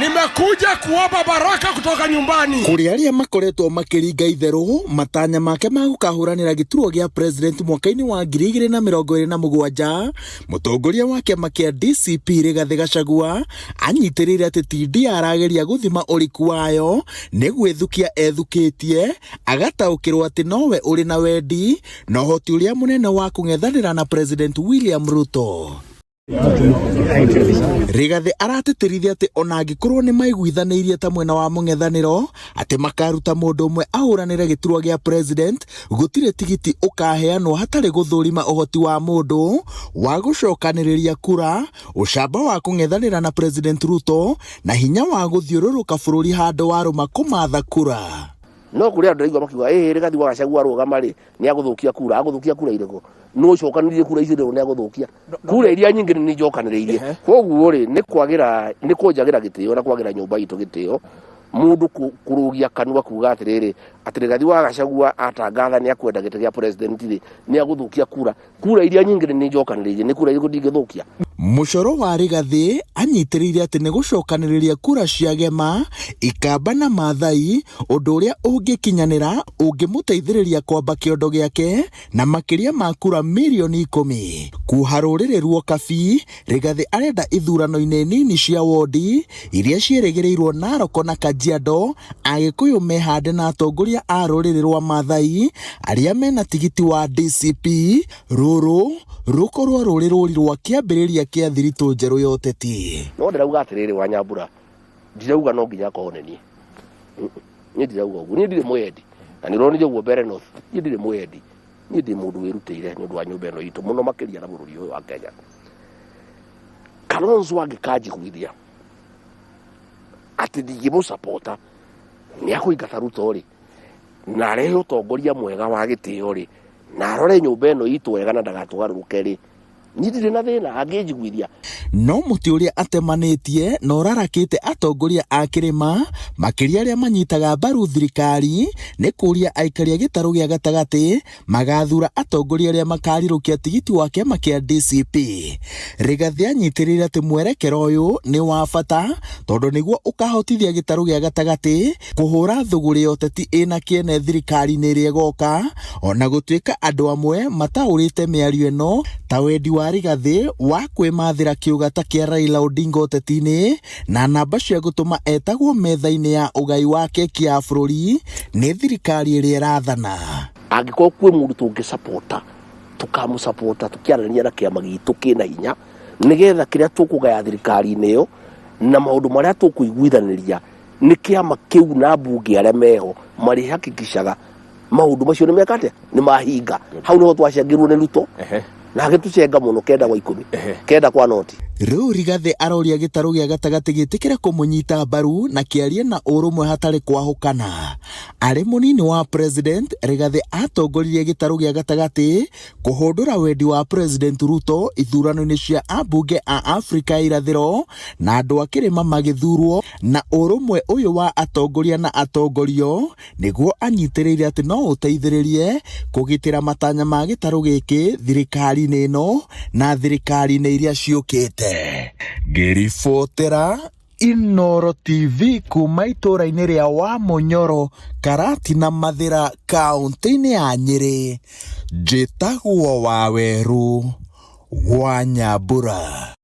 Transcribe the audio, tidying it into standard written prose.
Nimekuja kuomba baraka kutoka nyumbani. Kũrĩ arĩa makoretwo makĩringa itherũ matanya make ma gũkahũranĩra gĩturwa gĩa president mwaka-inĩ wa 2027, mũtongoria wa kĩama kĩa DCP Rigathĩ Gachagua anyitĩrĩire atĩ ti ndia arageria gũthima ũriku wayo nĩ gwĩthukia ethukĩtie, agataũkĩrwo atĩ nowe ũrĩ na wendi na ũhoti ũrĩa mũnene wa kũng'ethanĩra na President William Ruto. Rigathĩ aratĩtĩrithia atĩ ona angĩkorwo nĩ maiguithanĩirie ta mwena wa mũng'ethanĩro atĩ makaruta mũndũ ũmwe ahũranĩre gĩturwa gĩa president, gũtirĩ tigiti ũkaheanwo hatarĩ gũthũrima ũhoti wa mũndũ wa gũcokanĩrĩria kura, ũcamba wa kũng'ethanĩra na President Ruto na hinya wa gũthiũrũrũka bũrũri handũ warũma kũmatha kura. No kũrĩ andũ ndaigua makiuga ĩĩ Rigathi wa Gachagua arũgama rĩ nĩ agũthũkia kura, agũthũkia kura irĩkũ? Nũ ũcokanĩrĩirie kura icio nĩ agũthũkia kura iria nyingĩ nĩ njokanĩrĩirie. Koguo rĩ nĩ kwagĩra nĩ kũnjagĩra gĩtĩo na kwagĩra nyũmba itũ gĩtĩo mũndũ kũrũgia kanua kuga atĩrĩrĩ atĩ Rigathi wa Gachagua atangatha nĩ akwenda gĩtĩ gĩa president rĩ nĩ agũthũkia kura. Kura iria nyingĩ nĩ njokanĩrĩirie, nĩ kura irĩkũ ndingĩthũkia? Mũcoro wa Rigathĩ anyitĩrĩire atĩ nĩ gũcokanĩrĩria kura cia Gema, Ikamba na Maathai, ũndũ ũrĩa ũngĩkinyanĩra ũngĩmũteithĩrĩria kwamba kĩondo gĩake na makĩria ma kura mirioni 10. Kuoha rũrĩrĩ ruoka bi, Rigathĩ arenda ithurano-inĩ nini cia wondi iria ciĩrĩgĩrĩirwo Narok na Kajiado, Agĩkũyũ mehande na atongoria a rũrĩrĩ rwa Maathai arĩa mena tigiti wa DCP, rũrũ rũkorwo rũrĩ rũri rwa kĩambĩrĩria kĩa thiritũ njerũ ya ũteti. No ndĩrauga atĩrĩrĩ Wanyambura, ndirauga no nginya akorwo nĩ niĩ. Niĩ ndirauga ũguo, niĩ ndirĩ mwendi na nĩ ũronire ũguo mbere North, niĩ ndirĩ mwendi, niĩ ndĩ mũndũ wĩrutĩire nĩ ũndũ wa nyũmba ĩno itũ mũno makĩria na bũrũri ũyũ wa Kenya. Kalonzo angĩkanjiguithia atĩ ndingĩmũcapota nĩ akũingata Ruto rĩ, na arehe ũtongoria mwega wa gĩtĩo rĩ, na arore nyũmba ĩno itũ wega na ndagatũgarũrũke rĩ, niĩ ndirĩ na thĩna angĩnjiguithia. No mũtĩ ũrĩa atemanĩtie na ũrarakĩte atongoria a kĩrĩma makĩria arĩa manyitaga mbaru thirikari nĩ kũria aikari a gĩtarũ gĩa gatagatĩ magathura atongoria arĩa makarirũkia tigiti wa kĩama kĩa DCP. Rigathĩ anyitĩrĩire atĩ mwerekera ũyũ nĩ wa bata tondũ nĩguo ũkahotithia gĩtarũ gĩa gatagatĩ kũhũra thũgũrĩ ya ũteti ĩna kĩene thirikari-inĩ ĩrĩa ĩgoka, ona gũtuĩka andũ amwe mataũrĩte mĩario ĩno ta wendi wa Rigathĩ wa kwĩmathĩra kĩũgata kĩa Raila Odinga ũteti-inĩ na namba cia gũtũma etagwo metha-inĩ ya ũgai wa keki ya bũrũri nĩ thirikari ĩrĩa ĩrathana. Angĩkorwo kwĩ mũndũ tũngĩsapota, tũkamũsapota tũkĩaranĩria na kĩama gitũ kĩna hinya nĩgetha kĩrĩa tũkũgaya thirikari-inĩ ĩyo na maũndũ marĩa tũkũiguithanĩria nĩ kĩama kĩu na mbunge arĩa meho marĩhakikishaga maũndũ macio nĩ meka atĩa, nĩ mahinga. Hau nĩho twacengirwo nĩ Ruto na agĩtũcenga mũno kenda gwa ikũmi, kenda kwa noti. Rĩu Rigathĩ aroria gĩtarũ gĩa gatagatĩ gĩtĩkĩre kũmũnyita mbaru na kĩarie na ũrũmwe hatarĩ kwahũkana. Arĩ mũnini wa president, Rigathĩ atongoririe gĩtarũ gĩa gatagatĩ kũhũndũra wendi wa President Ruto ithurano-inĩ cia ambunge a Afrika ya irathĩro na andũ a kĩrĩma magĩthurwo na ũrũmwe ũyũ wa atongoria na atongorio nĩguo anyitĩrĩire atĩ no ũteithĩrĩrie kũgitĩra matanya ma gĩtarũ gĩkĩ thirikari-inĩ ĩno na thirikari-inĩ iria ciũkĩte. Ngĩribotera Inooro TV kuma itũũra-inĩ rĩa Wamunyoro, Karatina Mathĩra, kaũntĩ-inĩ ya Nyĩrĩ, njĩtagwo Wawerũ wa Nyambura.